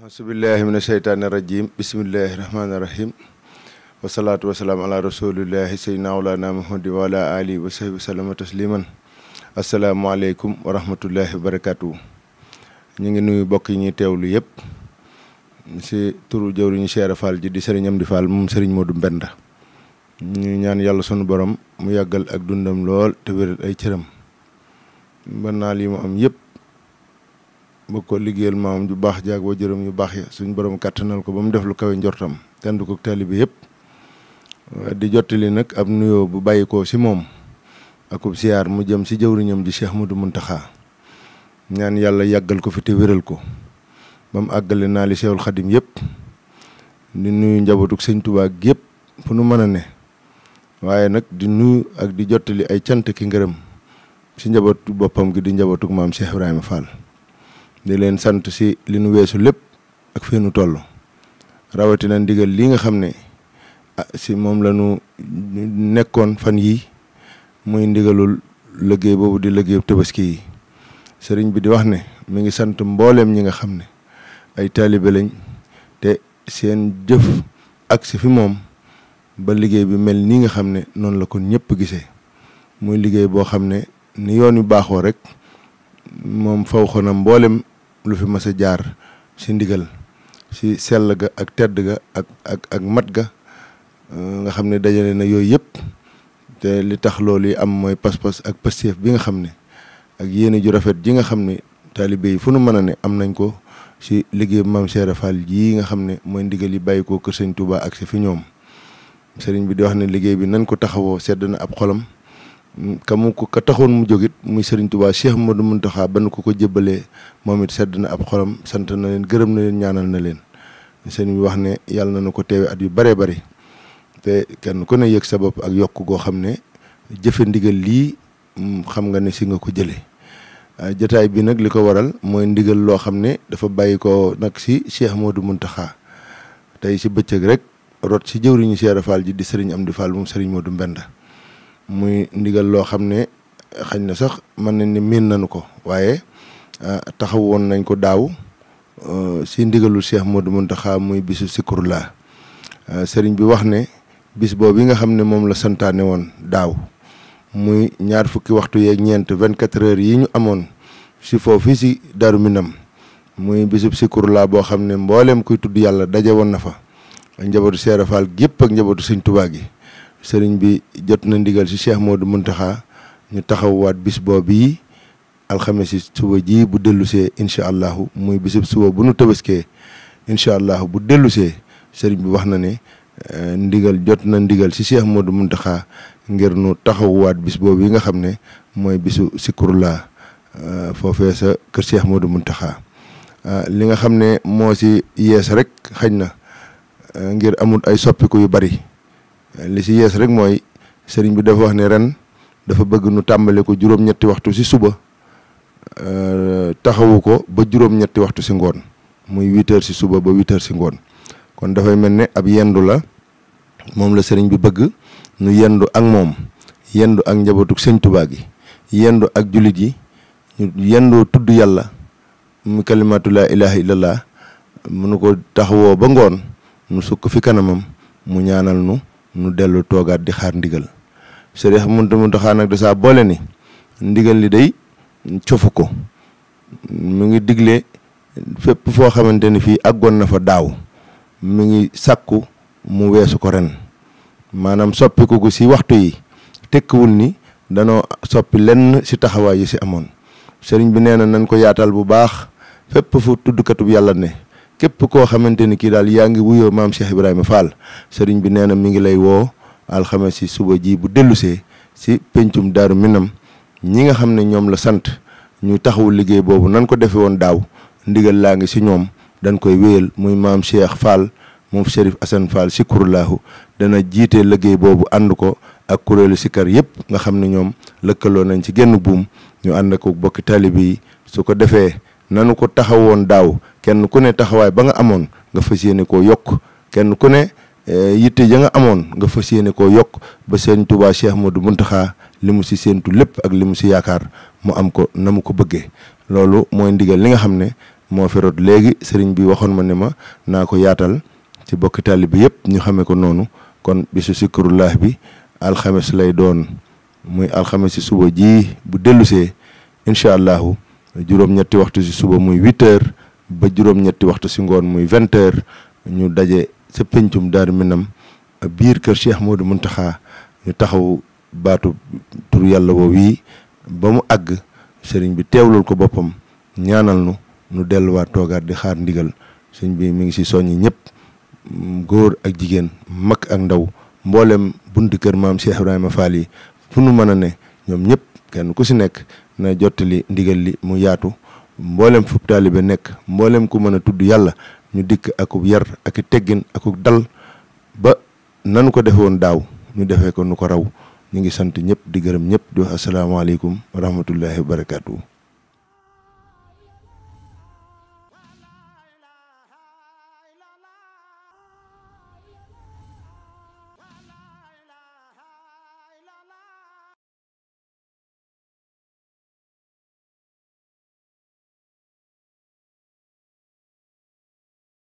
asubillahi mina sheytaani rajim bismillahi rahmaani rahim wasalaatu wasalaam ala rasulillahi sayyidina walaana muhammadi wa ala alihi wa sahbi salama tasliman asalaamaaleykum wa rahmatullahi wa barakatuh. ñu ngi nuyu bokk yi ñuy teewlu yëpp si turu jëwriñu Cheikh Fall ji di Serigne Amdi Fall moom Serigne Modou Mbenda. ñu ñaan yàlla sunu borom mu yàggal ak dundam lool te wéral ay cëram ba naa lii mu am yëpp bëgg ko liggéeyal maam ju baax jaag wa jërëm yu baax ya suñ borom kàttanal ko ba mu def lu kawe njortam tendu ko taalibe yëpp di jottali nag ab nuyoo bu bàyyi ko si moom akub siyaar mu jëm si jëwriñam di Cheikh Modou Muntaxa ñaan yàlla yàggal ko fi te wéral ko ba mu àggale naa li Seexul Xadim yëpp di nuyu njabootuk sëñ Tuubaa yëpp fu nu mën a ne waaye nag di nuyu ak di jottali ay cant ki ngërëm si njabootu boppam gi di njabootuk maam Cheikh Ibrahima Fall di leen sant si li nu weesu lépp ak fii nu toll rawatina ndigal lii nga xam ne si moom la nu nekkoon fan yii muy ndigalul liggéey boobu di liggéey tabaski yi sëriñ bi di wax ne mi ngi sant mbooleem ñi nga xam ne ay taalibe lañ te seen jëf ak si fi moom ba liggéey bi mel nii nga xam ne noonu la kon ñëpp gisee muy liggéey boo xam ne ni yoon yu baaxoo rek moom faw xona mboolem lu fi mas a jaar si ndigal si sell ga ak tedd ga ak mat ga nga xam ne dajale na yooyu yëpp te li tax loolu yi am mooy pas-pas ak pastéef bi nga xam ne ak yéene ju rafet ji nga xam ne taalibe yi fu nu mën a ne am nañ ko si liggéey maam Cheikh Fall ji nga xam ne mooy ndigal yi bàyyi ko kër sëñ Touba ak si fi ñoom sëriñ bi di wax ne liggéey bi nañ ko taxawoo sedd na ab xolam ka taxoon mu jógit muy Serigne Touba Cheikh Modou Mountakha ba nu ko jébbalee moom it sedd na ab xolam sant na leen gërëm na leen ñaanal na leen sëriñ bi wax ne yàlla na ko teewe at yu bëree bëri te kenn ku ne yëg sa bopp ak yokk goo xam ne jëfe ndigal lii xam nga ne si nga ko jëlee jotaay bi nag li ko waral mooy ndigal loo xam ne dafa bàyyi ko nag si Cheikh Modou Mountakha tey si bëccëg rek rot si jëwriñu Cheikh Fall ji di Serigne Amdi Fall moom Serigne Modou Mbenda muy ndigal loo xam ne xañ na sax mën nañ ne miin nañu ko waaye taxaw woon nañ ko daaw si ndigalu Cheikh Modou Mountakha muy bisu Zikrullah sëriñ bi wax ne bis boobu yi nga xam ne moom la santaane woon daaw muy ñaar fukki waxtu yeeg ñeent 24 heures yi ñu amoon si foofu si Daaru Minam muy bisub Zikrullah boo xam ne mbooleem kuy tudd yàlla daje woon na fa njabootu Cheikh Fall gépp ak njabootu Sëñ Tuubaa gi sëriñ bi jot na ndigal si Cheikh Modou Mountakha ñu taxawwaat bis boobu yi alxames si suba ji bu dellusee incha allahu muy bisub suba bu nu tabaskee incha allahu bu dellusee sëriñ bi wax na ne ndigal jot na ndigal si Cheikh Modou Mountakha ngir nu taxawwaat bis boobu yi nga xam ne mooy bisu Zikrullah foofee sa kër Cheikh Modou Mountakha li nga xam ne moo si yees rek xëj na ngir amul ay soppiku yu bari li si yees rek mooy sëriñ bi dafa wax ne ren dafa bëgg nu tàmbale ko juróom-ñetti waxtu si suba taxawu ko ba juróom-ñetti waxtu si ngoon muy 8 heures si suba ba 8 heures si ngoon kon dafay mel ne ab yendu la moom la sëriñ bi bëgg nu yendu ak moom yendu ak njabootu sëñ Tuubaa gi yendu ak jullit yi ñu yendoo tudd yàlla mu kalimatu laa ilaaha illallah mu nu ko taxawoo ba ngoon nu sukk fi kanamam mu ñaanal nu dellu toogaat di xaar ndigal Sëriñ Muntaxa nag da saa boole ni ndigal li day cofu ko mu ngi digle fépp foo xamante ni fii àggoon na fa daaw mu ngi sàkku mu weesu ko ren maanaam soppiku gu si waxtu yi tekkiwul ni danoo soppi lenn si taxawaay yi si amoon sëriñ bi nee na nañ ko yaatal bu baax fépp fu tuddkatub yàlla ne képp koo xamante ni kii daal yaa ngi wuyoo maam Cheikh Ibrahima Fall sëriñ bi nee na mi ngi lay woo alxames si suba ji bu dellusee si pencum Daaru Minam ñi nga xam ne ñoom la sant ñu taxawu liggéey boobu nan ko defe woon daaw ndigal laa ngi si ñoom dañ koy wéyal muy maam Cheikh Fall moom Chérif Assane Fall Zikrullahu dana jiite liggéey boobu ànd ko ak kuréelu sikar yëpp nga xam ne ñoom lëkkaloo nañ ci genn buum ñu ànd ko bokki taalibe yi su ko defee nanu ko taxawoon daaw kenn ku ne taxawaay ba nga amoon nga fas yéene koo yokk kenn ku ne yitte ja nga amoon nga fas yéene koo yokk ba sëñ Touba Cheikh Modou Mountakha li mu si séentu lépp ak li mu si yaakaar mu am ko na mu ko bëggee loolu mooy ndigal li nga xam ne moo fi rot léegi sëriñ bi waxoon ma ne ma naa ko yaatal ci bokki taalibe bi yëpp ñu xamee ko noonu. kon bisu sikkurullah bi alxames lay doon muy alxames si suba ji bu dellusee incha allahu juróom-ñetti waxtu si suba muy 8h ba juróom-ñetti waxtu si ngoon muy 20h ñu daje sa pencum Daaru Minam biir kër Cheikh Modou Mountakha ñu taxaw baatu tur yàlla woo wii ba mu àgg sëriñ bi teewlul ko boppam ñaanal nu delluwaat toogaat di xaar ndigal sëriñ bi mi ngi si soññi ñëpp góor ak jigéen mag ak ndaw mboolem buntu kër maam Cheikh Ibrahima Fall yi fu nu mën a ne ñoom ñëpp kenn ku si nekk na jottali ndigal li mu yaatu mboolem fu taalibe nekk mboolem ku mën a tudd yàlla ñu dikk akub yar ak teggin akub dal ba nanu ko defe woon daaw ñu defee ko nu ko raw ñu ngi sant ñëpp di gërëm ñëpp di wax asalaamaaleykum wa rahmatullahi wa barakaatu.